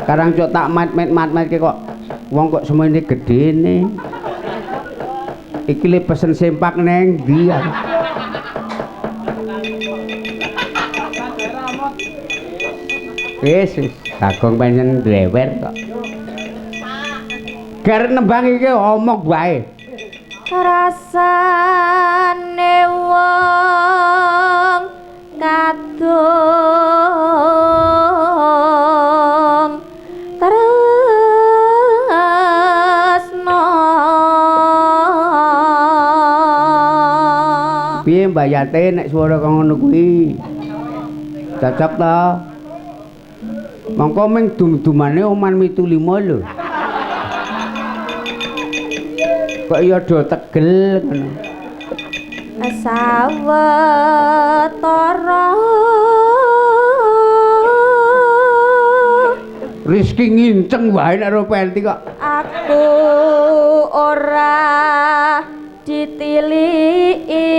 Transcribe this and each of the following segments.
Karang cok tak mat-mat-mat kok wong kok semene gedene. Iki le pesen sempak neng ndi aku. Wis wis Bagong pancen ndlewer kok. Gar nembang iki omong wae. Rasane wong kadung tresno. Piye Mbak Yate nek swara kaya ngono kuwi? Cocok ta? Mongko ming dum-dumane oman 75 lho. Kok ya do tegel ngono. Sawetara Rizky nginceng wae nek ro penti kok. Aku ora ditiliki.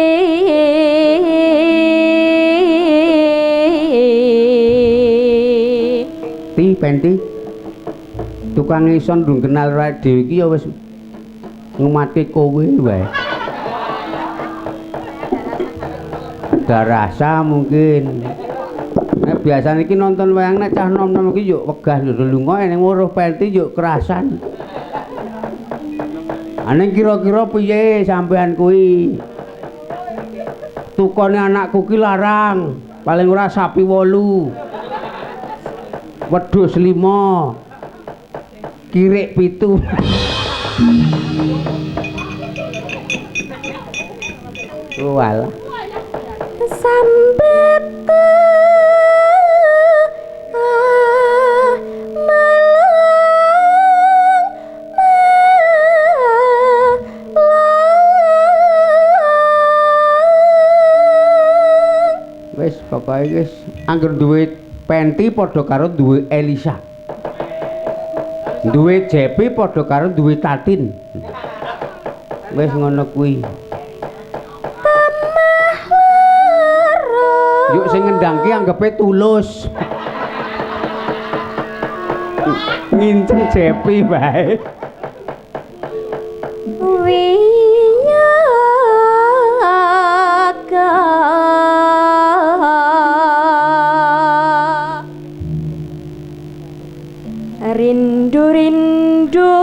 Ti penti. Tukang ison ndung kenal ora dhewe iki ya wis ngumatke kowe wae. Ada rasa mungkin. Nek biasane iki nonton wayang nek cah nom-nom iki yo wegah lho lunga ning weruh penti yo kerasan. Ane kira-kira piye sampean kuwi? Tukone anakku ki larang, paling ora sapi 8. Wedhus 5. Kirik 7. Walah. Sambet malang malang. Wis pokoke wis angger duwe penti padha karo duwe Elisa. Duwe Jepi padha karo duwe Tatin. Wis ngono kuwi. Yuk sing ngendang ki anggepe tulus. Nginceng Jepi wae. Wiyaga rindu-rindu.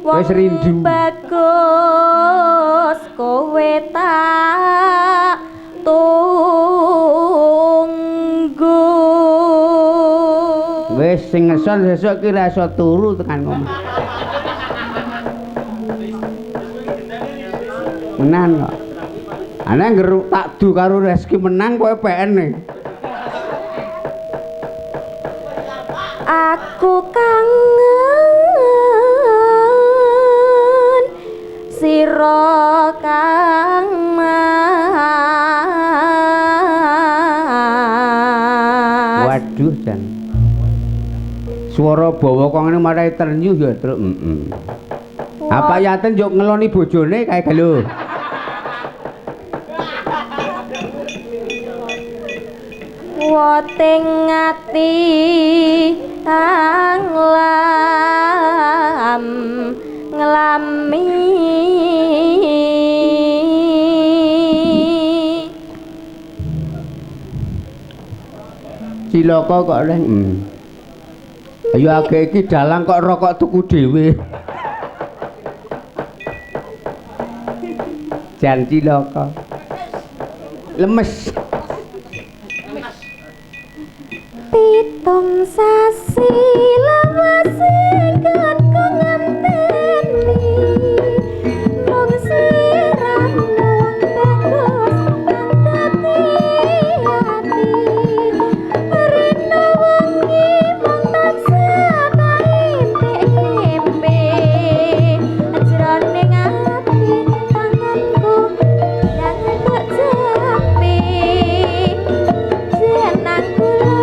Wis rindu. Bagus kowe tak tunggu. Wis sing ngeson sesuk ki ra iso turu tekan omah. Menang kok. Ana ngger tak du karo Reski menang kowe PN e. Aku kangen sira kang mas. Waduh jan. Swara bawa kok ngene marai ternyuh ya, Truk. Heeh. Apa yaten yo ngeloni bojone kae lho. Woting ati anglam nglami. Cilaka kok reng. Ayo akeh iki dalang kok rokok tuku dhewe. Jan cilaka. Lemes. Pitung sasi lawase kanku ngenteni mung siramu bagus kang dadi ati rino wengi mung tansah kaimpe-impe jroning ati tanganku nang tok jepi jenang kula.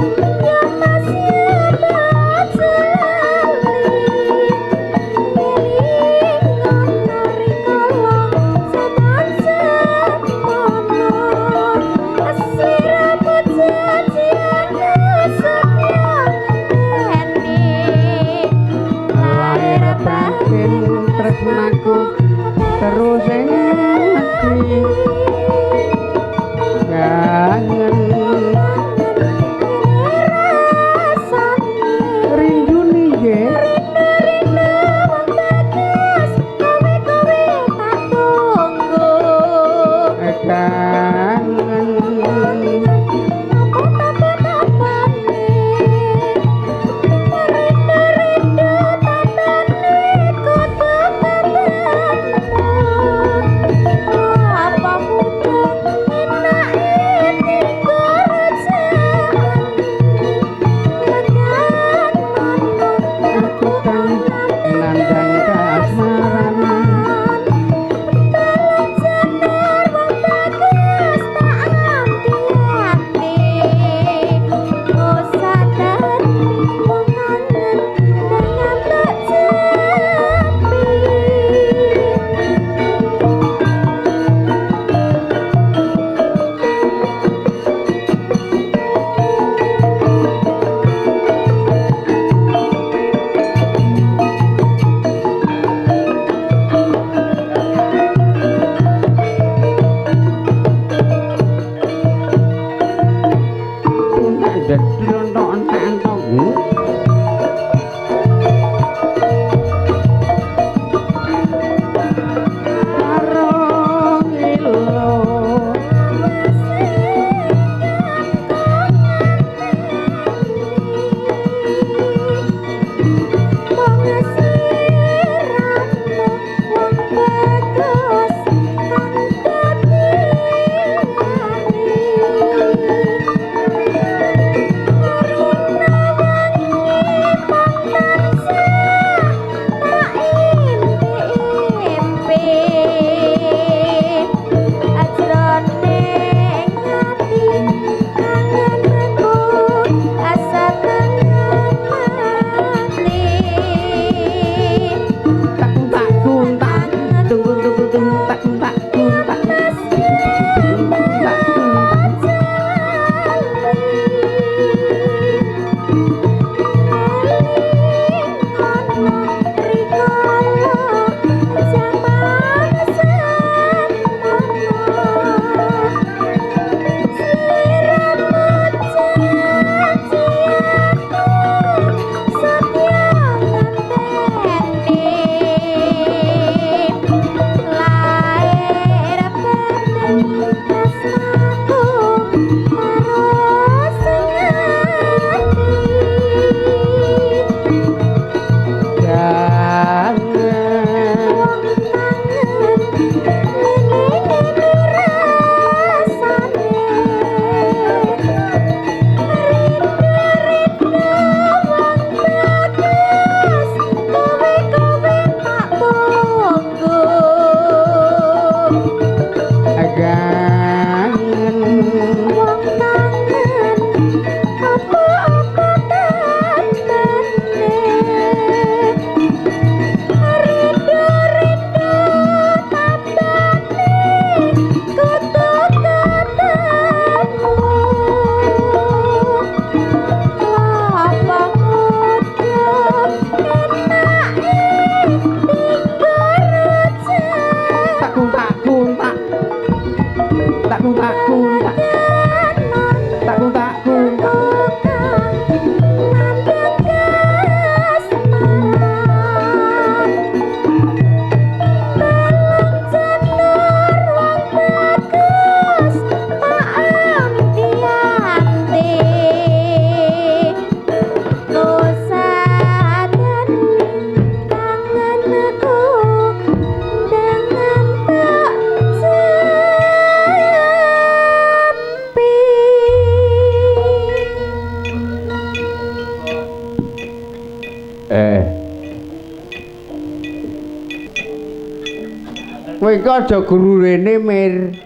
Kowe iki aja guru rene, Mir.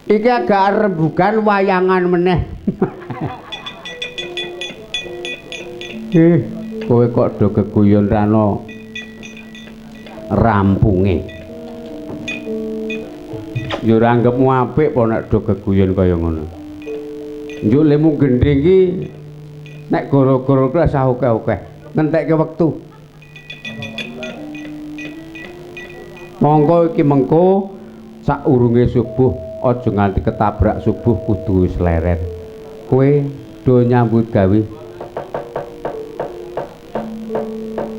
Iki agak rembugan wayangan meneh. Kowe kok do geguyon rano rampunge. Ya ora anggepmu apik apa nek do geguyon kaya ngono. Njuk lemu gendhing iki nek gara-gara kuwi rasah akeh-akeh, ngentekke wektu. Monggo iki mengko saurunge subuh aja nganti ketabrak subuh kudu wis leren. Kowe do nyambut gawe.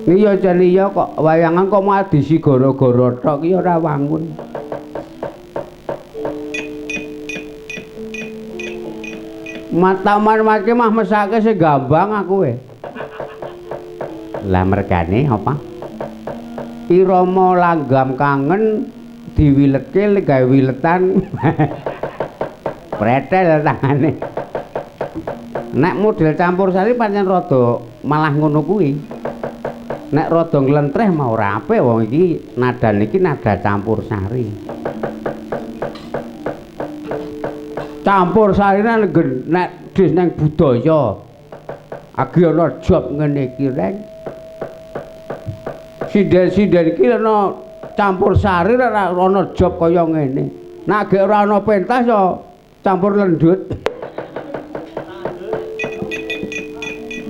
Iya jan iya kok wayangan kok malah diisi gara-gara tok ki ora wangun. Mataman mati mah mesake sing gambang aku we. Lah mergane apa? Irama langgam kangen diwiletke gawe wiletan. Pretel tangane. Nek model campur sari pancen rada malah ngono kuwi. Nek rada nglentreh mau ora apik wong iki nadane iki nada campur sari. Campur sari nek dis nang budaya. Agi ana job ngene iki reng. Sinden-sinden iki ana campur sari ora ana job kaya ngene. Nek gek ora ana pentas ya campur lendut.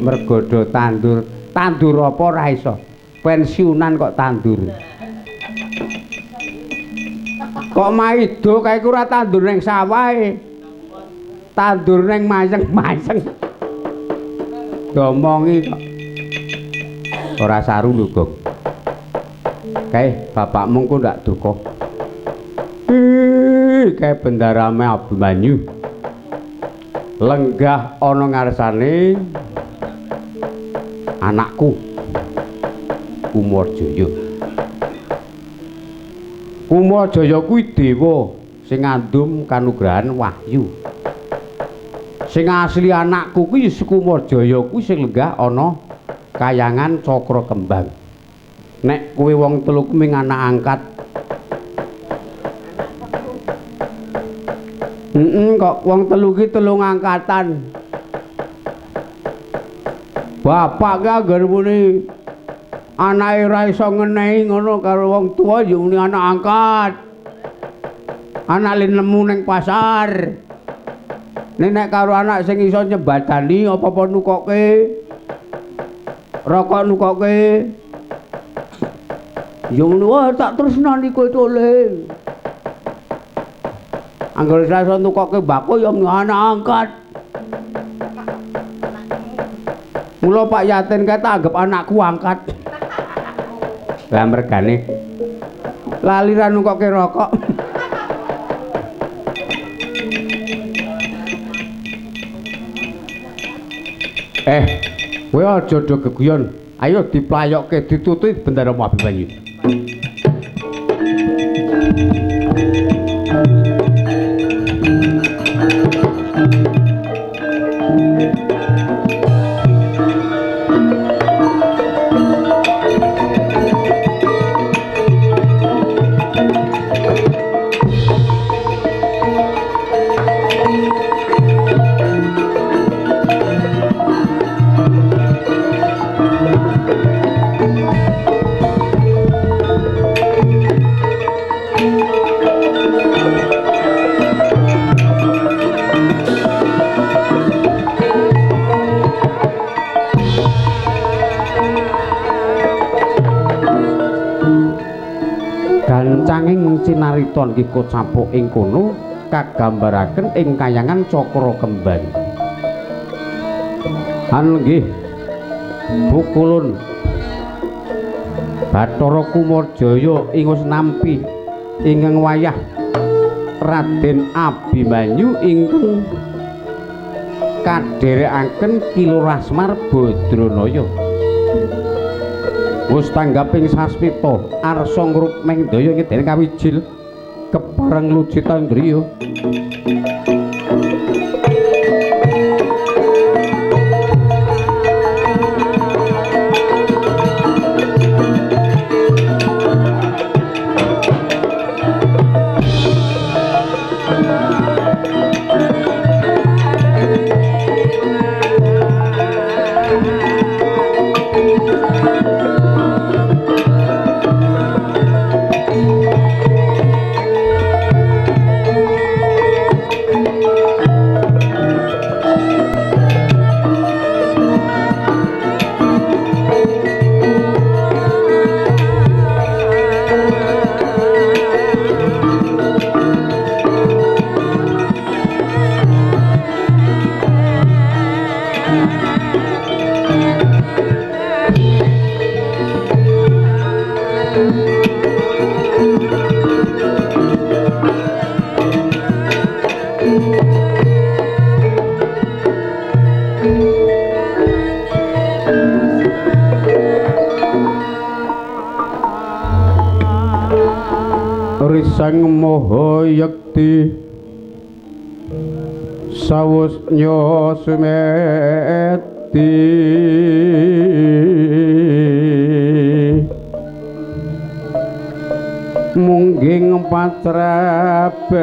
Mergo do tandur. Tandur apa ora iso. Pensiunan kok tandur. Kok maido kae ku ora tandur ning sawahe. Tandur ning mayeng-mayeng. Domongi kok. Ora saru lho, Gong. Kae bapakmu engko ndak duka. Ih, kae bendarame Abimanyu. Lenggah ana ngarsane anakku Kumarjaya. Kumarjaya kuwi dewa sing ngandum kanugrahan wahyu. Sing asli anakku kuwi Kumarjaya kuwi sing lenggah ana kayangan Cakra Kembang. Nek kowe wong telu kuwi ming anak angkat. Kok wong telu ki telung angkatan. Bapak ki anggere muni anake ora iso ngenehi ngono karo wong tuwa ya muni anak angkat. Anak le nemu ning pasar. Nek karo anak sing iso nyembadani apa-apa nukoke. Rokok nukoke. Ya muni wah tak tresnani kowe to le. Anggere iso nukoke mbako ya muni anak angkat. Mula Pak Yatin kae tak anggap anakku angkat. Lah mergane lali ra nukoke rokok. Kowe aja do geguyon. Ayo diplayokke ditututi Bendara Abimanyu. Gancanging cinarita nggih kocapuk ing kono kagambaraken ing kayangan Cakra Kembang. Han nggih bukulun Bathara Kumarjaya ing wis nampi ingkang wayah Raden Abimanyu ingkang kadherekaken Ki Lurah Semar Badranaya. Wis tanggaping sasmita arsa ngrukmeng daya ngedene kawijil kepareng lucitandriya. Sang Maha Yekti sawus nyosmeti mungging patraban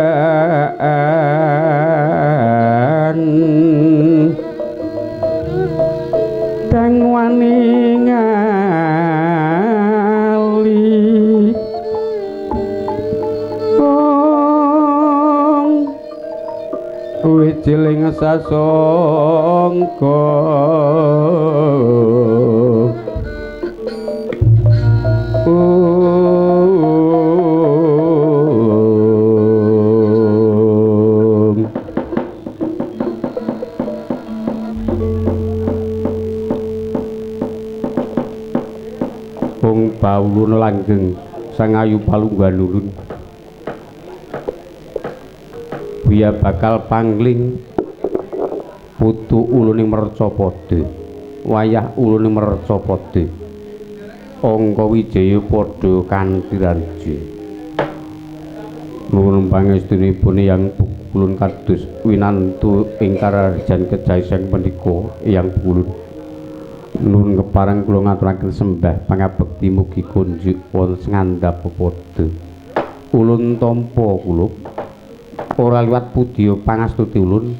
kang wani ngali ong wijiling sasongko Baulun langgeng sang ayu palunggan ulun biya bakal pangling putu uluning mercapada wayah uluning mercapada Angka Wijaya padha kanthi raja. Nuwun pangestunipun Eyang Pukulun kados winantu ing karajan kejaisang menika Eyang Pukulun. Nuwun kepareng kula ngaturaken sembah pangabekti mugi kunjuk wonten ngandhap pepadha. Ulun tampa kula ora liwat pudya pangastuti ulun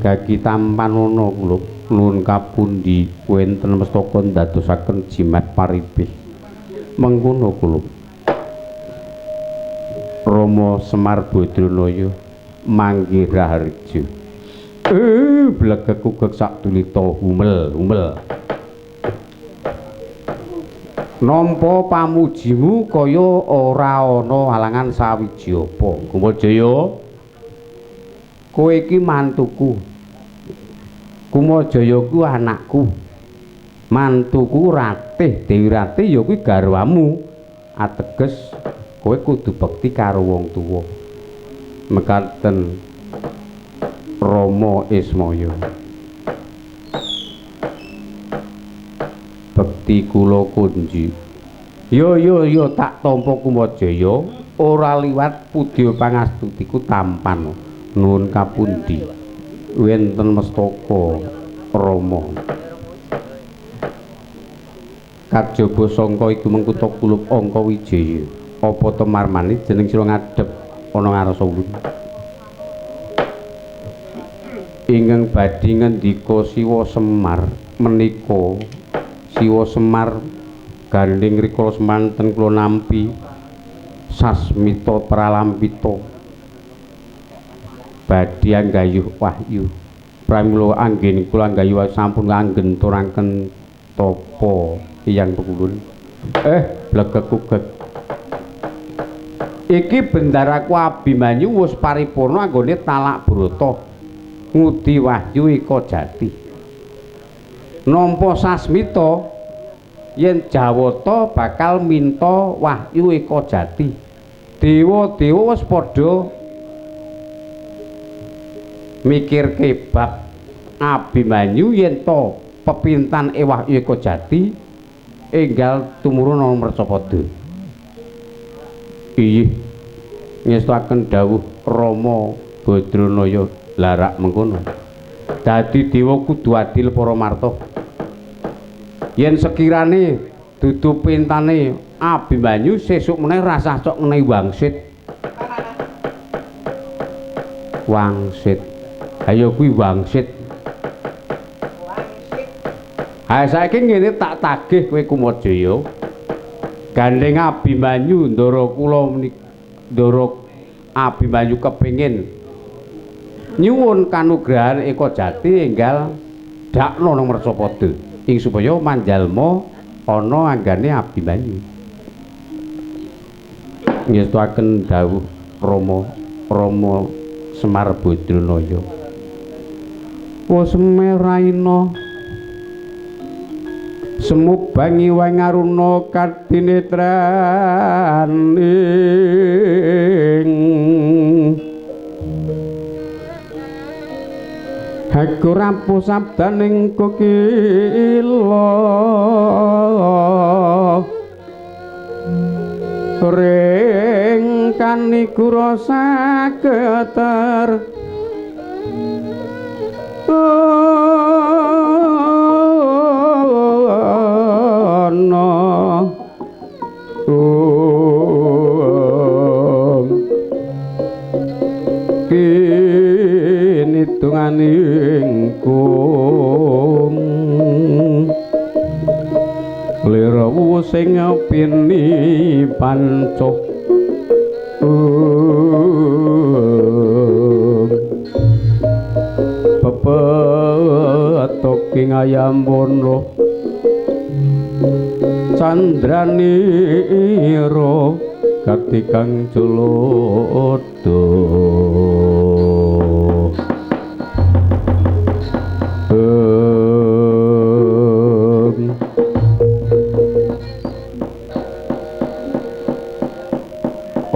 gagi tampanana kula. Nuwun kapundi wonten mestaka ndadosaken jimat paripih. Mengkono kula. Rama Semar Badranaya manggih raharja. Blegek ugek sak tulita humel humel. Nampa pamujimu kaya ora ana halangan sawiji apa. Kumajaya, kowe iki mantuku. Kumajaya ku anakku. Mantuku Ratih, Dewi Ratih ya kuwi garwamu. Ateges kowe kudu bekti karo wong tuwa. Mekaten Rama Ismaya. Bekti kula kunji. Yo yo yo tak tampa Kumajaya ora liwat pudya pangastutiku tampan. Nuwun kapundi wonten mestaka Rama. Kajaba sangka iku mengkutha kulup Angka Wijaya. Apa to marmani jeneng sira ngadhep ana ngarsa ulun? Ingkang badhe ngendika Siwa Semar menika Siwa Semar gandhing rikala semanten kula nampi sasmita pralampita badhe anggayuh wahyu. Pramila anggen kula anggayuh sampun anggenturaken tapa Eyang Pekulun. Blegek ugek. Iki bendaraku Abimanyu wis paripurna anggone talak brata ngudi wahyu eka jati. Nampa sasmita yen Jawata bakal minta wahyu eka jati. Dewa-dewa wis padha mikirke bab Abimanyu yen to pepintan e wahyu eka jati enggal tumurun ana mercapada. Iyih ngestuaken dawuh Rama Badranaya larak mengkono. Dadi dewa kudu adil para marta. Yen sekirane dudu pintane Abimanyu sesuk meneh rasah cok ngenehi wangsit. Wangsit. Ayo kuwi wangsit. Ha saiki ngene tak tagih kowe Kumajaya. Gandeng Abimanyu ndara kula menika ndara Abimanyu kepengin nyuwun kanugrahan Eka Jati enggal dakna nang Mercapada ing supaya manjalma ana anggane Abimanyu. Ngestuaken dawuh Rama Rama Semar Badranaya. Wis meraina semubangi wae ngaruna kadinetraning hago rampuh sabdaning kokila ring Kanigura saketer ana kini tunganing kum lirawu sing pini panco pepetoking ayam wono candranira katikang culodo.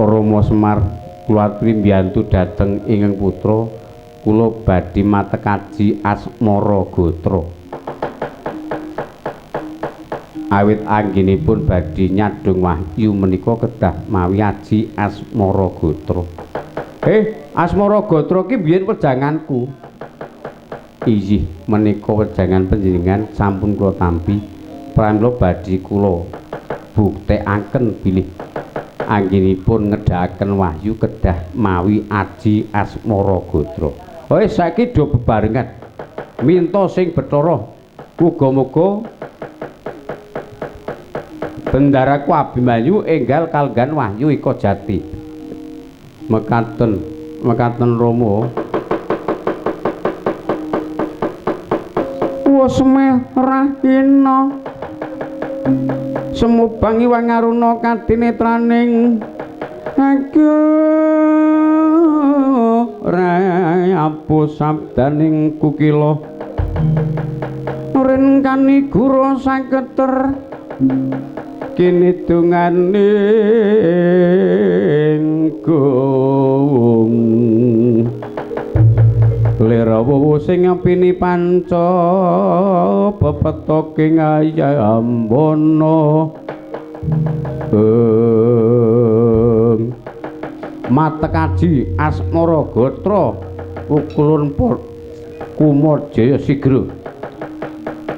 Rama Semar kula aturi mbiyantu dhateng ingkang putra kula badhe matekaji asmara gotra. Awit anggenipun badhe nyadhong wahyu menika kedah mawi aji asmara gotra. Asmara gotra ki biyen wejanganku. Inggih menika wejangan panjenengan sampun kula tampi. Pramila badhe kula buktekaken bilih anggenipun ngedhaken wahyu kedah mawi aji asmara gotra. Wis saiki do bebarengan minta sing Bathara muga-muga bendaraku Abimanyu enggal kalenggan wahyu Eka Jati. Mekaten, mekaten Rama. Wus merahina semubangi wangaruna kadinetraning aku rayapu sabdaning kukila ren kanigura saketer kini dunganing gung lirawu sing pini panca pepetoking ayambono matekaji asmara gotra ukulun kumajaya sigra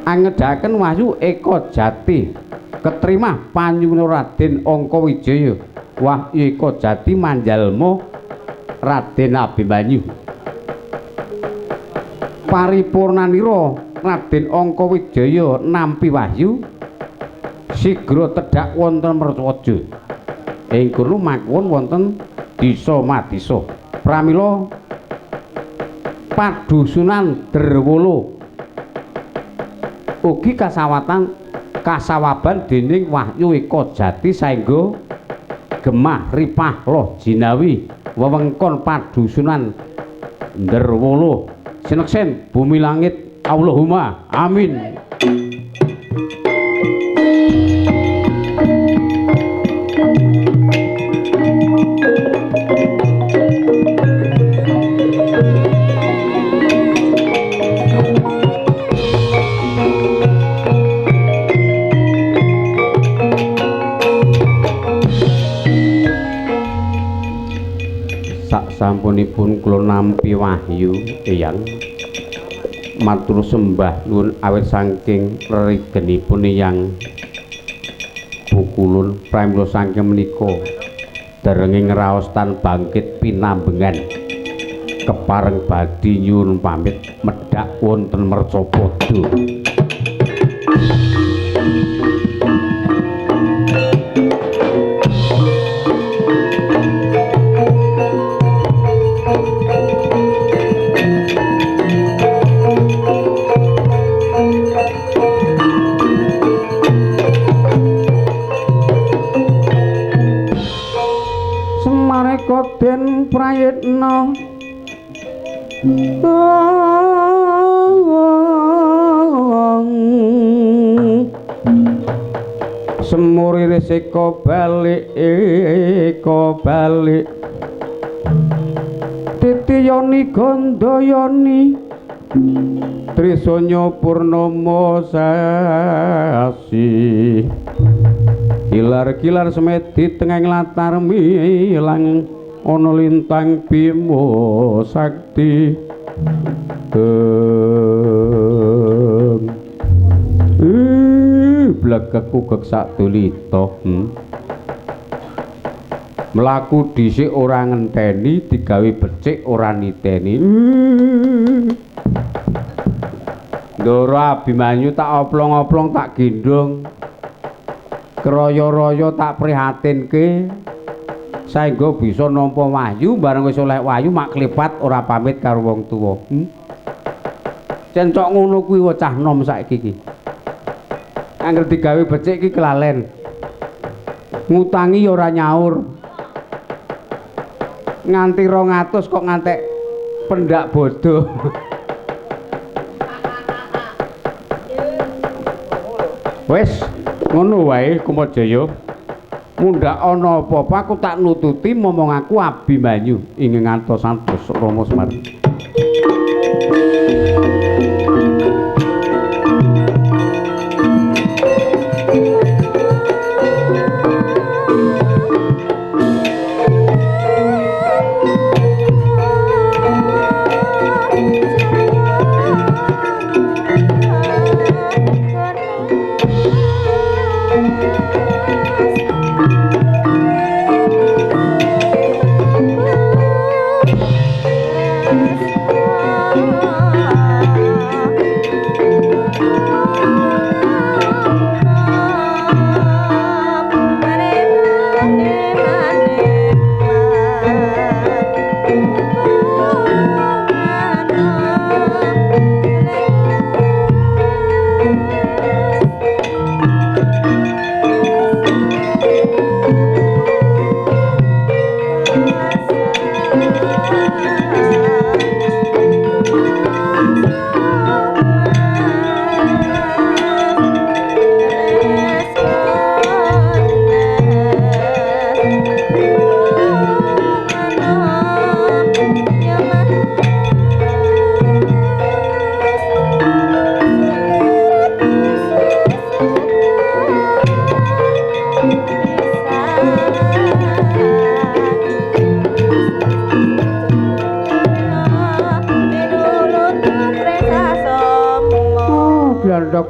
angedhaken wahyu Eka Jati keterima panyuwun Raden Angkawijaya wahyu Eka Jati manjalma Raden Abimanyu. Paripurnanira Raden Angkawijaya nampi wahyu sigra tedhak wonten Mertwaja ing kono makuwun wonten desa Madisa. Pramila padusunan Derwolo ugi kasawatan kasawaban dening wahyu Eka Jati saengga gemah ripah loh jinawi wewengkon padusunan Derwolo. Sineksen bumi langit Allahumma amin. Sampunipun kula nampi wahyu eyang matur sembah nuwun awit saking rerigenipun eyang bukulun pramila saking menika derenge ngraos tan bangkit pinambengan kepareng badhe nyuwun pamit medhak wonten Mercapada. Den Prayitna semur irisika balik eka balik titiyoni gandayani trisanya purnama sasi Kilar-kilar semedi tengah latar milang ana lintang Bima Sakti. Blegek kugek sak dulita. Mlaku dhisik ora ngenteni, digawe becik ora niteni. Ndara Abimanyu tak oplong-oplong tak gendhong. Kraya-raya tak prihatinke. Saengga bisa nampa wahyu, bareng wis oleh wahyu mak klepat ora pamit karo wong tuwa. Cencok ngono kuwi cah nom saiki iki. Angger digawe becik iki kelalen. Ngutangi ya ora nyaur. Nganti 200 kok ngantek pendak bodoh. Wis ngono wae Kumajaya. Mundhak ana apa-apa aku tak nututi momong aku Abimanyu ing ngantos-antos Rama Semar.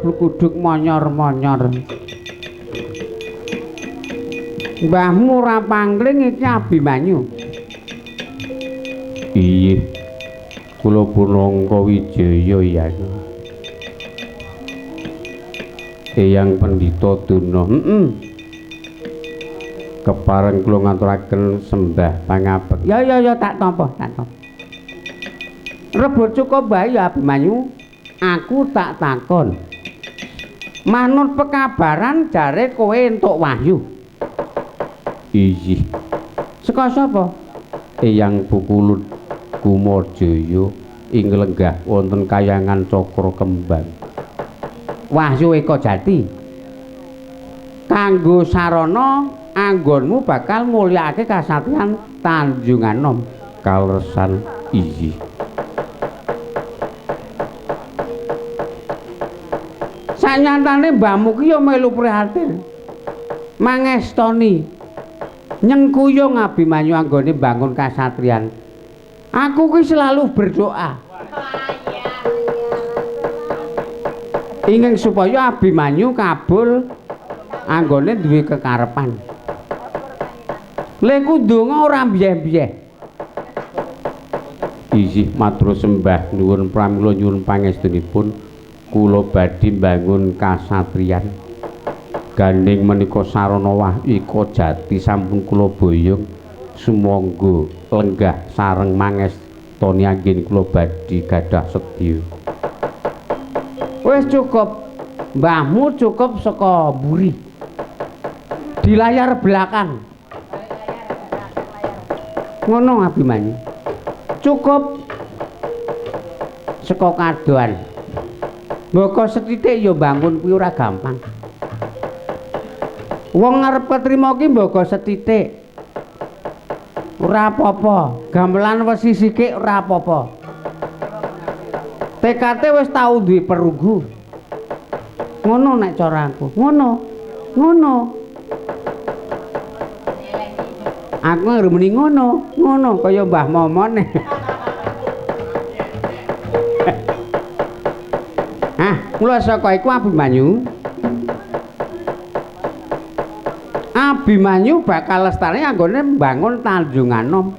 Blekuduk manyar-manyar. Mbahmu ora pangling iki Abimanyu. Iya. Kula Punangka Wijaya ya. Eyang Pendhita Duna. Heeh. Kepareng kula ngaturaken sembah pangabekti. Ya ya ya tak tampa, tak tampa. Rebut cukup bae ya Abimanyu. Aku tak takon. Manut pekabaran jare kowe entuk wahyu. Iya. Saka sapa? Eyang Pukulun Kumajaya ing lenggah wonten kayangan Cakra Kembang. Wahyu Eka Jati. Kanggo sarana anggonmu bakal mulyakake kasatriyan Tanjunganom. Kaleresan iya. Sanyatane mbahmu ki ya melu prihatin. Mangestoni nyengkuyung Abimanyu anggone mbangun kasatriyan. Aku ki selalu berdoa. Ingin supaya Abimanyu kabul anggone duwe kekarepan. Lek ndonga ora mbyeh-mbyeh. Isih matur sembah nuwun pramila nyuwun pangestunipun. Kula badhe mbangun kasatriyan. Gandeng menika sarana wahyu Eka Jati sampun kula boyong. Sumangga lenggah sareng mangestoni anggen kula badhe gadah sedya. Wis cukup. Mbahmu cukup saka mburi. Di layar belakang. Ngono Abimanyu. Cukup saka kadoan. Mboko sethithik ya mbangun kuwi ora gampang. Wong arep ketrima ki mboko sethithik. Ora apa-apa, gamelan wesi sikik ora apa-apa. TKT wis tau duwe perunggu. Ngono nek cara aku. Ngono. Ngono. Aku ngremeni ngono, ngono kaya Mbah Momon. Ah, mula saka iku Abimanyu. Abimanyu bakal lestari anggone mbangun Tanjunganom.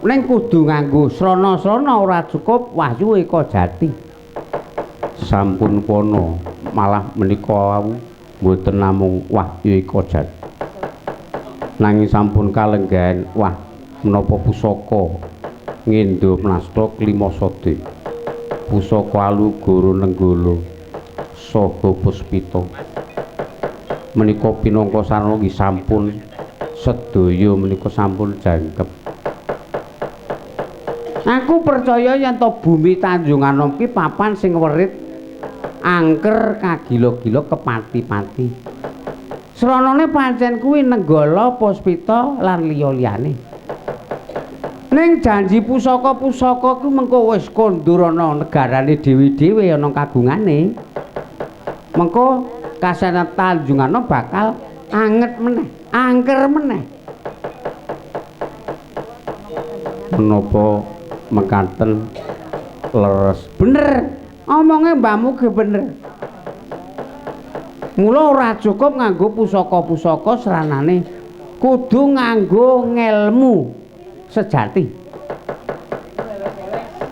Ning kudu nganggo srana-srana ora cukup wahyu eka jati. Sampun pono, malah menika wau mboten namung wahyu eka jati. Nanging sampun kalenggahan wah menapa pusaka ngendha prasta klimasada. Pusaka Alugoro Nenggala saha Puspita. Menika pinangka sarana nggih sampun sedaya menika sampun jangkep. Aku percaya yen to bumi Tanjunganom ki papan sing werit angker kagila-gila kepati-pati. Sranane pancen kuwi Nenggala, Puspita lan liya-liyane. Ning janji pusaka-pusaka kuwi mengko wis kondur ana negarane dhewe-dhewe ana kagungane. Mengko kasana Tanjunganom bakal anget meneh, angker meneh. Menapa mekaten leres? Bener, omonge mbahmu ge bener. Mula ora cukup nganggo pusaka-pusaka sranane, kudu nganggo ngelmu sejati.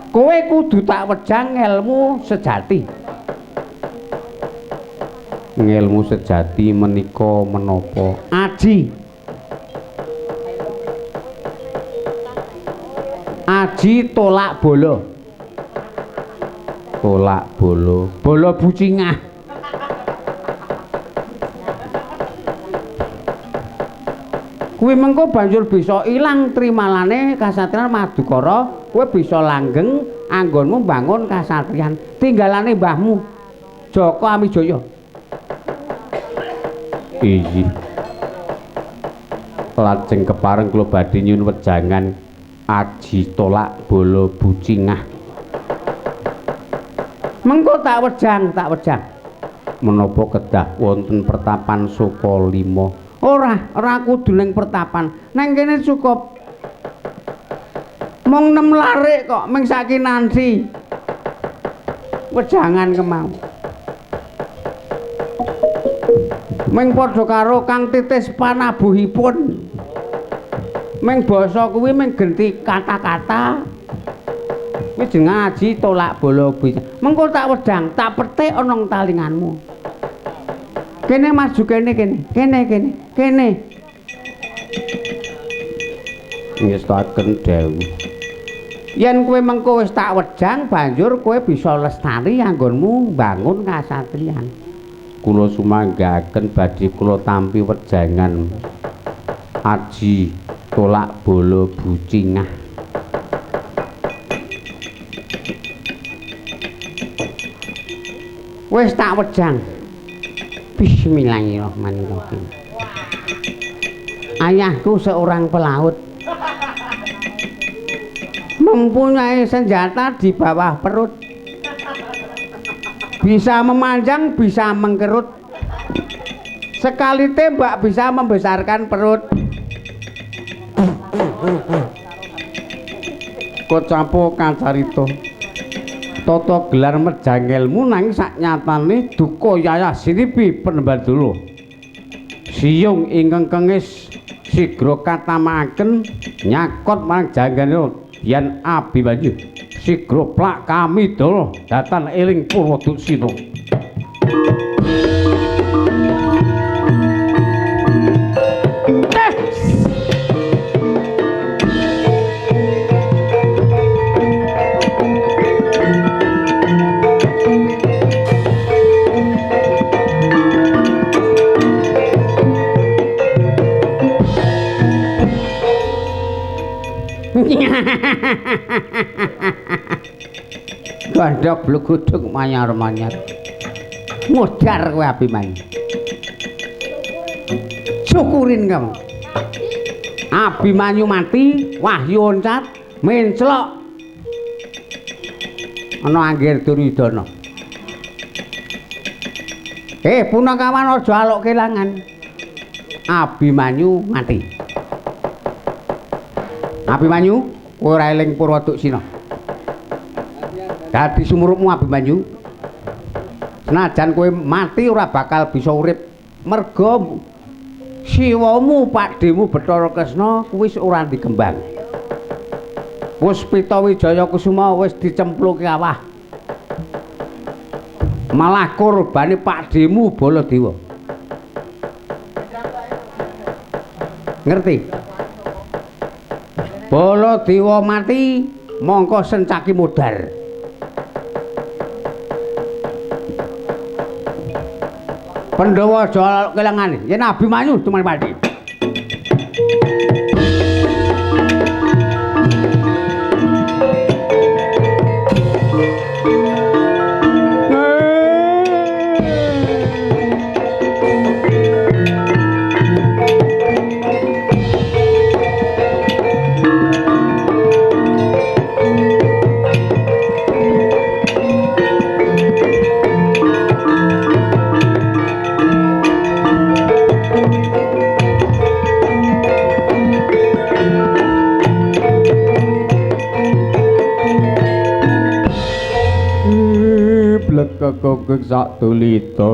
Kowe kudu tak wejang ngelmu sejati. Ngelmu sejati menika menapa? Aji. Aji tolak bala. Tolak bala, bala bucingah. Kuwi mengko banjur bisa ilang trimalane kasatriyan Madukara, kowe bisa langgeng anggonmu mbangun kasatriyan tinggalane mbahmu Jaka Amijoyo. Inggih. Lajeng kepareng kula badhe nyuwun wejangan aji tolak bala bucingah. Mengko tak wejang, tak wejang. Menapa kedah wonten pertapan Sukalima? Ora, ora kudu ning pertapan. Nang kene cukup. Mung 6 larik kok ming sakinansi. Wejangan kemau. Ming padha karo kang titis panabuhipun. Ming basa kuwi ming genti kata-kata. Kuwi jeneng aji tolak bala bucingah. Mengko tak wedang, tak petik ana ing talinganmu. Kene maju kene kene, kene kene, kene. Ngestaken dawuh. Yen kowe mengko wis tak wejang banjur kowe bisa lestari anggonmu mbangun kasatriyan. Kula sumanggaken badhe kula tampi wejangan aji tolak bala bucingah. Wis tak wejang. Bismillahirrahmanirrahim. Ayahku seorang pelaut. Mempunyai senjata di bawah perut. Bisa memanjang, bisa mengkerut. Sekali tembak bisa membesarkan perut. Kocapo kacarita. Tata gelar mejang ilmu nanging saknyatane duka yayah sinipi penembadula. Siyung ingkang kengis sigra katamakaken nyakot marang jangganira yen Abimanyu. Sigra plak kamidala datan eling Purwaduksina. Gandhok bluguduk manyar-manyar. Modar kowe Abimanyu. Syukurin kamu. Abimanyu mati, wahyu oncat, menclok. Ana Anggir Duryudana. Punakawan aja aluk kelangan. Abimanyu mati. Abimanyu, kowe ora eling Purwaduksina. Dadi sumurupmu Abimanyu. Senajan kowe mati ora bakal bisa urip merga siwamu pakdhemu Bathara Kresna kuwi wis ora dikembang. Puspita Wijaya Kusuma wis dicemplungke awah. Malah korbane pakdhemu Baladewa. Ngerti? Baladewa mati mongko sencaki modar. Pandhawa aja kelangane. Yen Abimanyu tumane pati. Kekek sak tulita.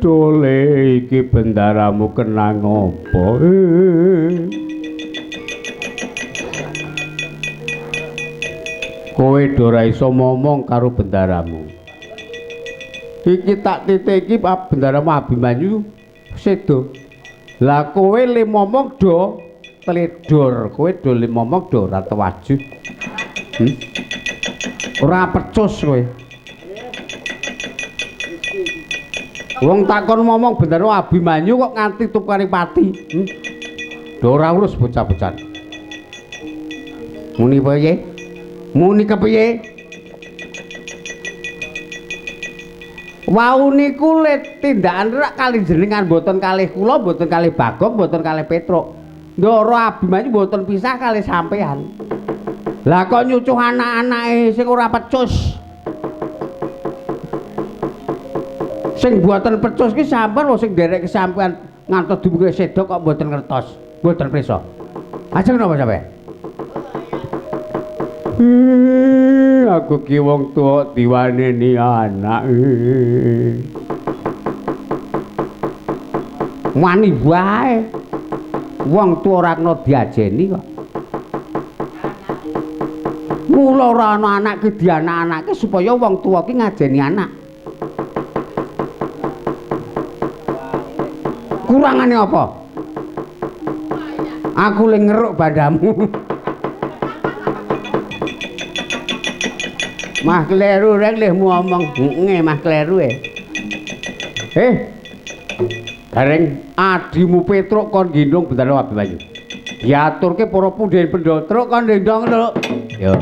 Dole iki bendaramu kena ngopo? Kowe do ora iso momong karo bendaramu. Iki tak titiki bendaramu Abimanyu sedo. Lah kowe le momong do tledor, kowe do le momong do ora tewaju. Ora pecus kowe. Wong takon momong bendara Abimanyu kok nganti tukane pati. Do ora urus bocah-bocah. Muni piye? Muni kepiye? Wau niku le tindakan rak kalih jenengan mboten kalih kula, mboten kalih Bagong, mboten kalih Petruk. Ndara Abimanyu mboten pisah kalih sampean. Lah kok nyucuh anak-anake sing ora pecus. Sing mboten pecus ki sampean wong sing nderek sampean ngantos dumugi sedo kok mboten ngertos, mboten prisa. Ajeng napa sampean? Aku ki wong tuwa diwaneni anak. Wani wae. Wong tuwa ora kena diajeni kok. Mula ora ana anak ki dianak-anake supaya wong tuwa ki ngajeni anak. Kurangane apa? Aku le ngeruk bandamu. Mah kleru rek lehmu omong. Heeh, mah kleru e. Gareng adimu Petruk kon gendhong Bendara Abimanyu. Diaturke para pundhen Pandhawa, Truk kon gendhong, Truk. Yo.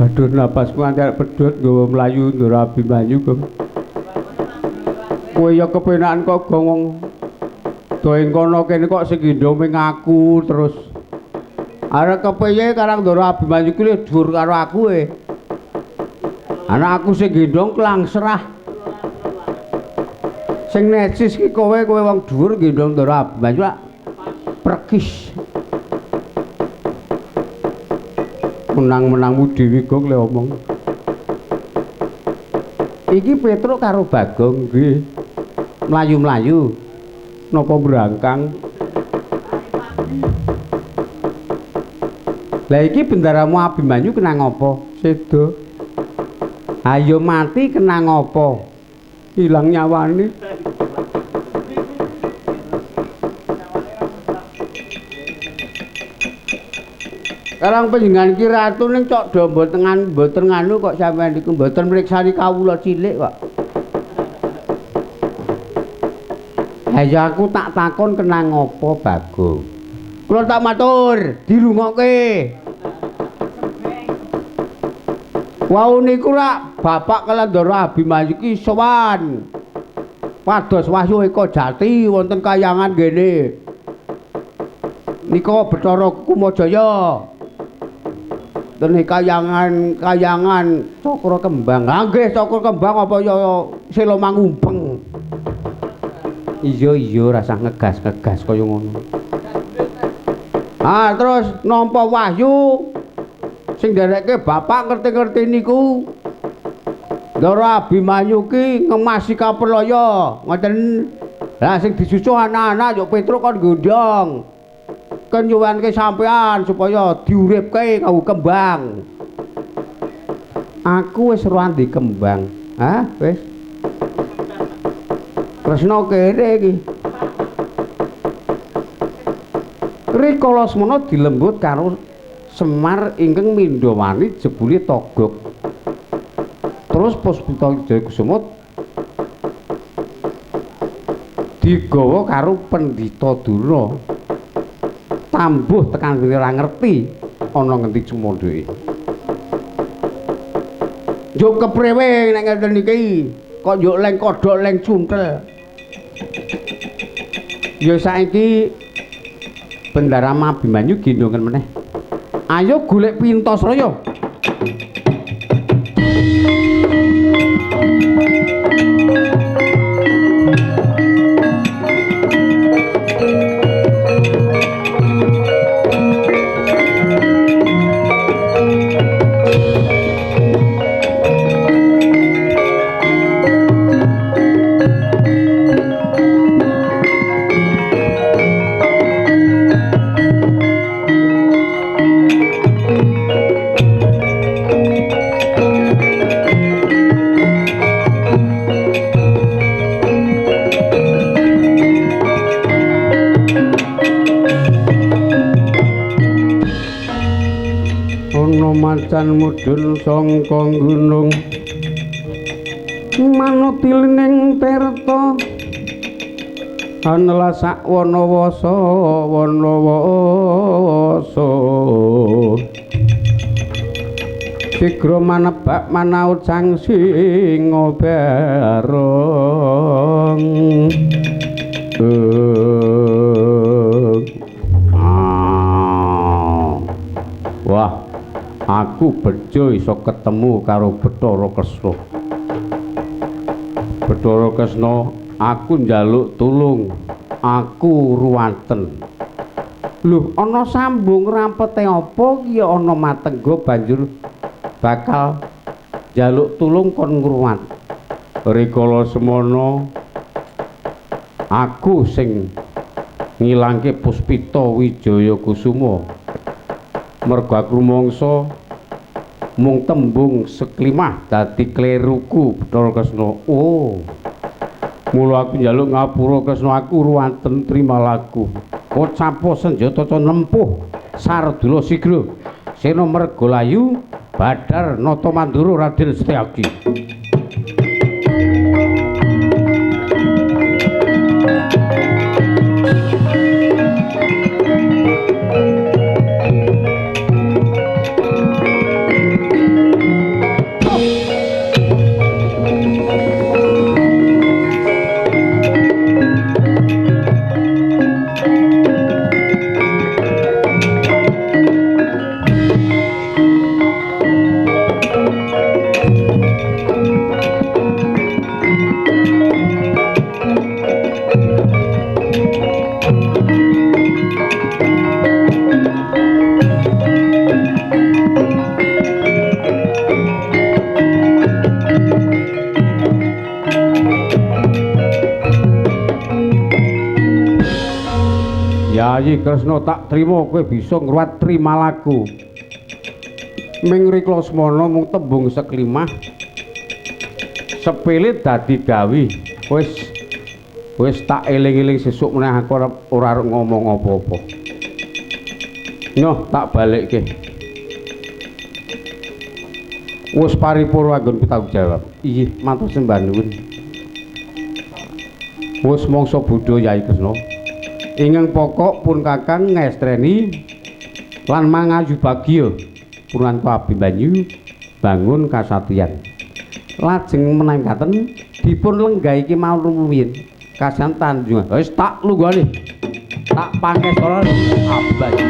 Aduh, napasku nganti arep pedhot nggawa mlayu Ndara Abimanyu, Gong. Kowe ya kepenakan kok, Gong, wong do ing kono kene kok sing gendhong ming aku terus. Arep kepiye karang Ndara Abimanyu ki dhuwur karo aku e. Anak aku sing gendhong klangserah. Sing necis ki kowe, kowe wong dhuwur gendhong Ndara Abimanyu lak prekis. Menang-menangmu dhewe Gong le omong. Iki Petruk karo Bagong nggih. Mlayu-mlayu napa brangkang. Lah iki bendaramu Abimanyu kena ngapa? Sedo. Ayo mati kena ngapa? Ilang nyawane. Karang panjenengan ki ratu ning cok do mboten nganu kok sampean niku mboten mriksani kawula cilik kok. Ha ya aku tak takon kena ngapa Bagong. Kula tak matur, dirungokke. Wau niku rak bapak kaliyan Ndara Abimanyu ki sowan. Pados Wahyu Eka Jati wonten kayangan ngene. Nika Bathara Kumajaya. Dene kayangan Cakra Kembang. Ha nggih Cakra Kembang apa ya sela mangumpeng. Iya iya rasah ngegas-ngegas kaya ngono. Ah terus nampa wahyu sing nderekke bapak ngerti-ngerti niku Ndara Abimanyu ki ngemasi kaperlaya ngoten. Lah sing disusuh anak-anak yo Petruk kon gondhong. Kon nyuwanke sampean supaya diuripke kanggo kembang. Aku wis ora ndek kembang. Hah, wis. Kresna kere iki. Rikala semono dilembut karo Semar ingkang mindhawani jebule togok. Terus Puspita Wijaya Kusuma digawa karo Pendhita Durna. Tambuh tekan ora ngerti ana ngendi cumandhake. Njuk kepriwe nek ngeten iki? Kok njuk leng kodhok leng cuntel. Ya saiki Bendara Abimanyu gendongan meneh. Ayo golek Pintasraya. Macan mudhun sangka gunung manut ning tirta anela sak wana wasa wana wasa sigra manebak manaut sang singa barong. Wah, aku bejo iso ketemu karo Bathara Kresna. Bathara Kresna, aku njaluk tulung, aku ruwaten. Lho, ana sambung rampete apa ki ana matengga banjur bakal njaluk tulung kon ngruwat. Rikala semono aku sing ngilangke Puspita Wijaya Kusuma. Mergo aku rumangsa mung tembung seklimah dadi kleruku Bathara Kresna. Oh. Mula aku njaluk ngapura Kresna, aku ruwaten trima laku. Kocapo senjata nempuh sardula sigra. Sena Mergolayu Badar Nata Mandura Raden Setyaki. Yayi Kresna tak trima kowe bisa ngruwat trimalaku. Ming Riklasmana mung tembung seklimah sepele dadi gawi. Wis tak eling-eling sesuk meneh aku ora arep ngomong apa-apa. Nyoh tak balekke. Wis paripurna anggonku tanggung jawab. Inggih, matur sembah nuwun. Wis mangsa bodho Yayi Kresna. Ingkang pokok pun Kakang ngestreni lan mangayu bagya purwanku Abimanyu bangun kasatriyan. Lajeng menangkaten dipun lenggahi kemawon rumiyin kasan Tanjung. Wis tak lunggone. Tak pangestana Abimanyu.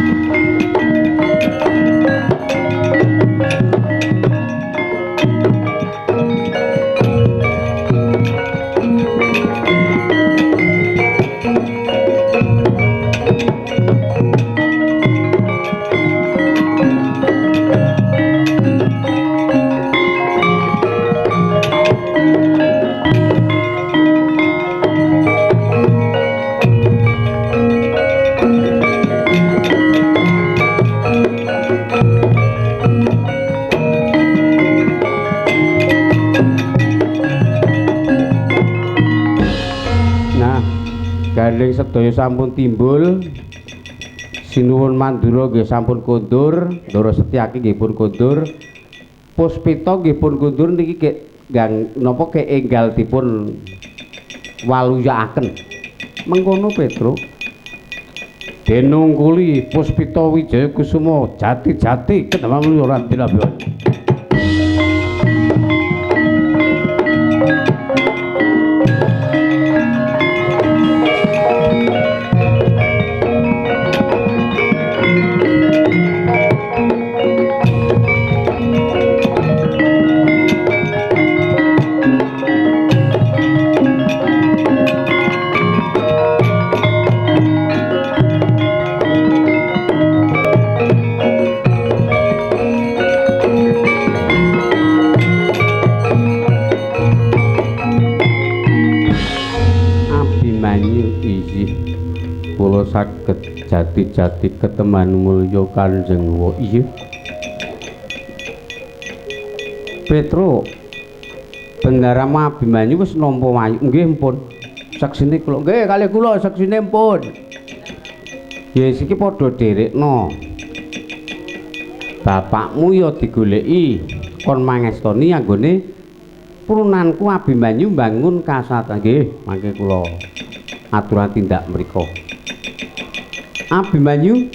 Gandeng sedaya sampun timbul. Sinuwun Mandura nggih sampun kondur, Ndara Setyaki nggih pun kondur. Puspita nggih pun kondur niki gek gang napa ke enggal dipun waluyakaken. Mengkono Petruk. Denungkuli Puspita Wijaya Kusuma jati-jati kendama mulya Raden Abyan. Saged jati-jati keteman mulya Kanjeng wa. Iya Petro, Bendaramu Abimanyu wis nampa wayu. Nggih mpun. Saksine kula. Nggih kalih kula saksine mpun. Ya iki padha dherekno. Bapakmu ya digoleki kon mangestoni anggone prunanku Abimanyu mbangun kasatan. Nggih, mangke kula aturan tindak mriku. Abimanyu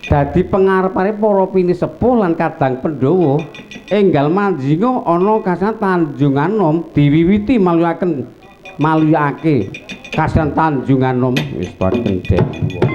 dadi pengarep-arep para pinisepuh lan kadang Pandhawa enggal manjinga ana kasan Tanjunganom diwiwiti maluyaken maluyake kasan Tanjunganom wis padha dewa.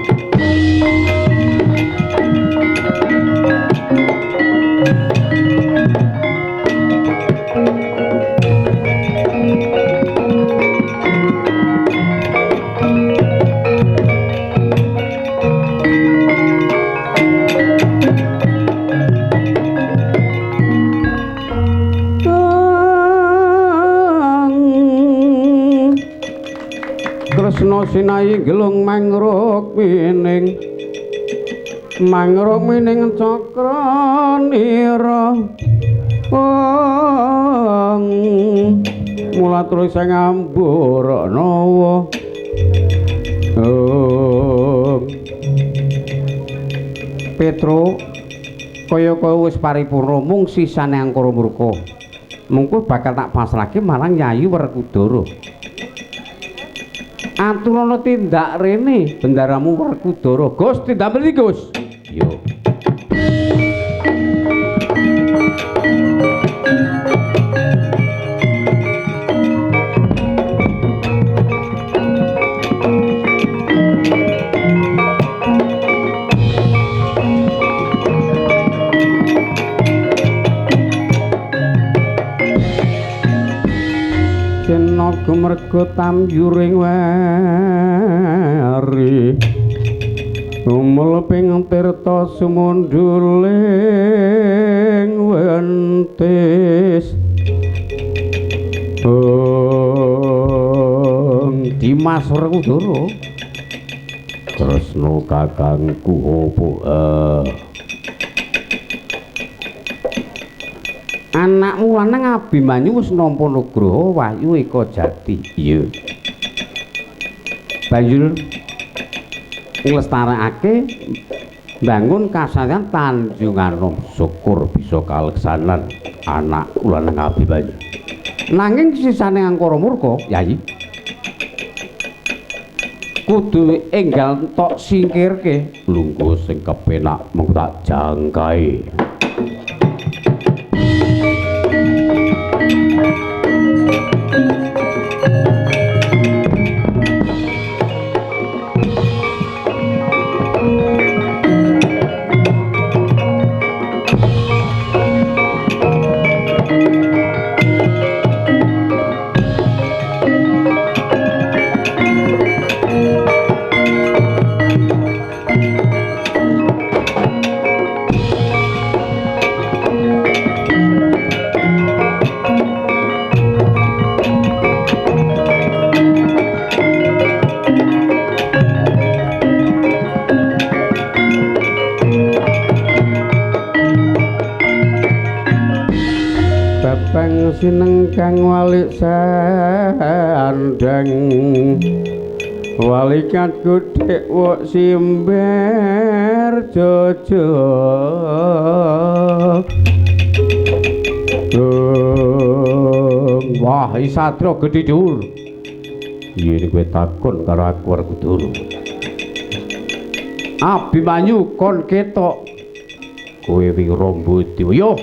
Kresna sinayi gelung mangruk mining mangruk mining cakra nira wong mula terus ngambur nawa. Petro kaya-kaya wis paripurna mung sisane angkara murka mungko bakal tak pasrahke marang Yayi Werkudara. Aturana tindak rene bendaramu Werkudara. Gus tindak mriki Gus. Yo. Jenaga merga tamyuring weri umul ping tirta sumundhuling wentis. Dimas Werkudara Kresna kakangku opo? Anakmu lanang Abimanyu wis nampa nugraha Wahyu Eka Jati. Iya. Banjur nglestarekake mbangun kasatriyan Tanjunganom. Syukur bisa kaleksanan anakku lanang Abimanyu. Nanging sisane angkara murka, Yayi. Kudu enggal tok singkirke. Lungguh sing kepenak mung tak jangkai. Sinengkang walik sandang walikat gudhek wuk simber jojo. Wah, satria gedhe dhuwur. Yen kowe takon karo aku Werkudara. Abimanyu kon ketok. Kowe Wirambudi. Yo.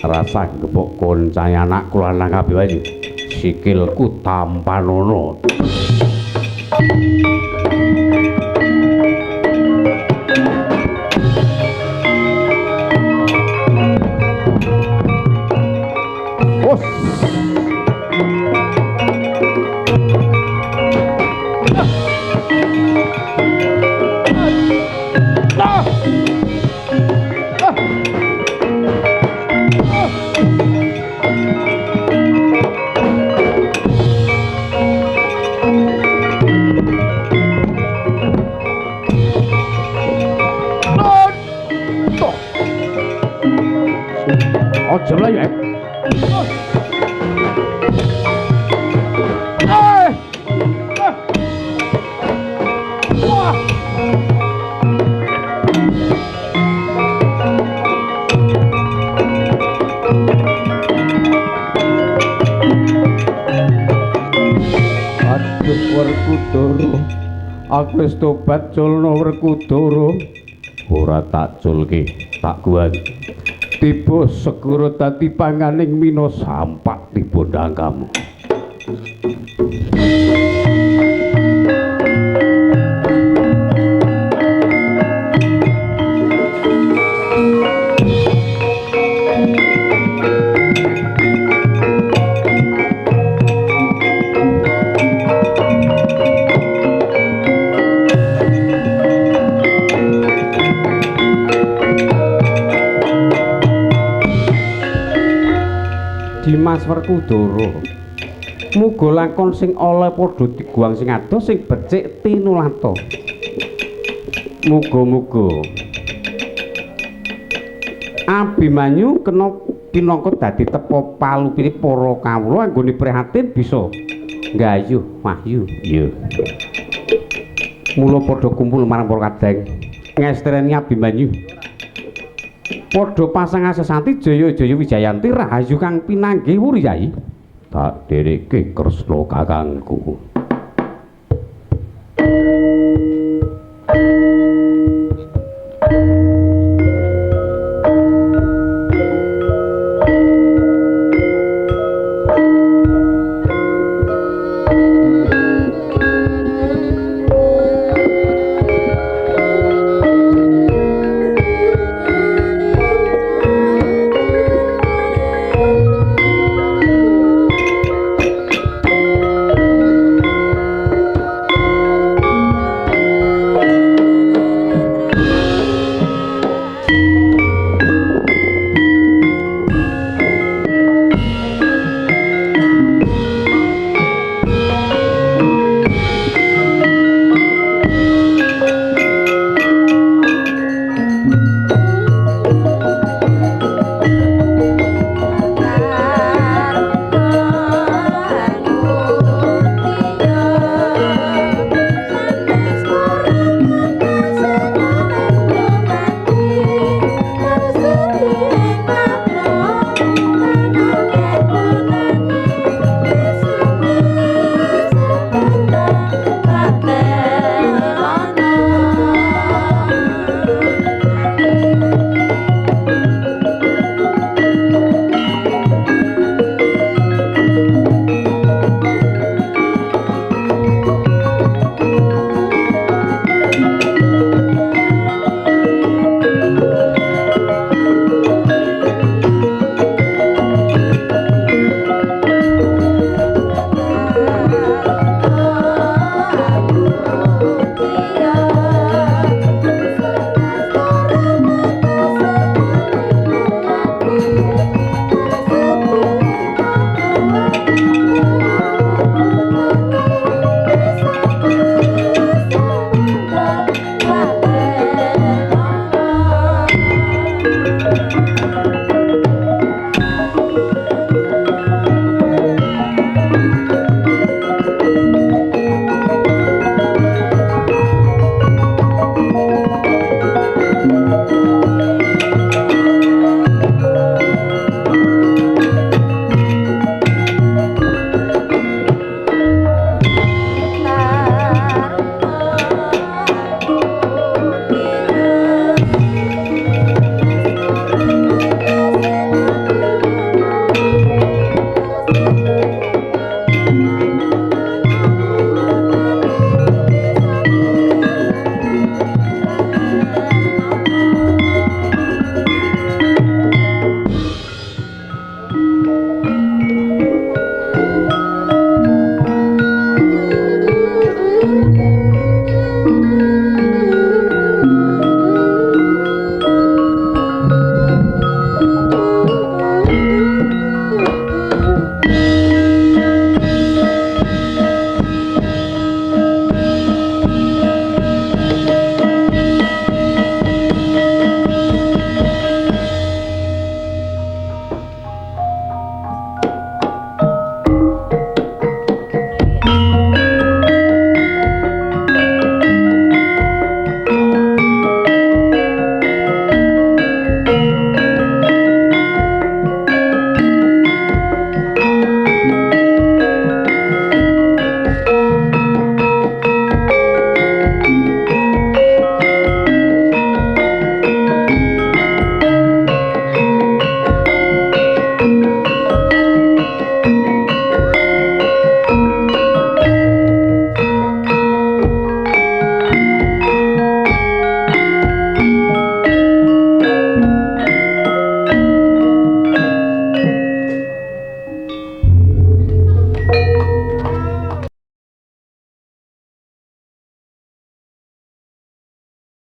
Rasa gepok koncae anakku lanang Abimanyu. Sikilku tampanono. Os. Aja mlayu, eh. Wah. Aduh Werkudara, aku wis tobat culna Werkudara. Ora tak culke, tak kuat. Tiba segara dadi panganing mina sampak tiba ndangkamu. Dimas Werkudara, muga lakon sing ala padha diguwang sing adoh sing becik tinulata. Muga-muga Abimanyu kena pinangka dadi tepa palupine para kawula anggone prihatin bisa nggayuh wahyu. Iya. Mula padha kumpul marang para kadang ngestreni Abimanyu. Padha pasang asesanti Jaya Jaya Wijayanti rahayu kang pinanggih wuri Yai. Tak dhereke Kresna kakangku.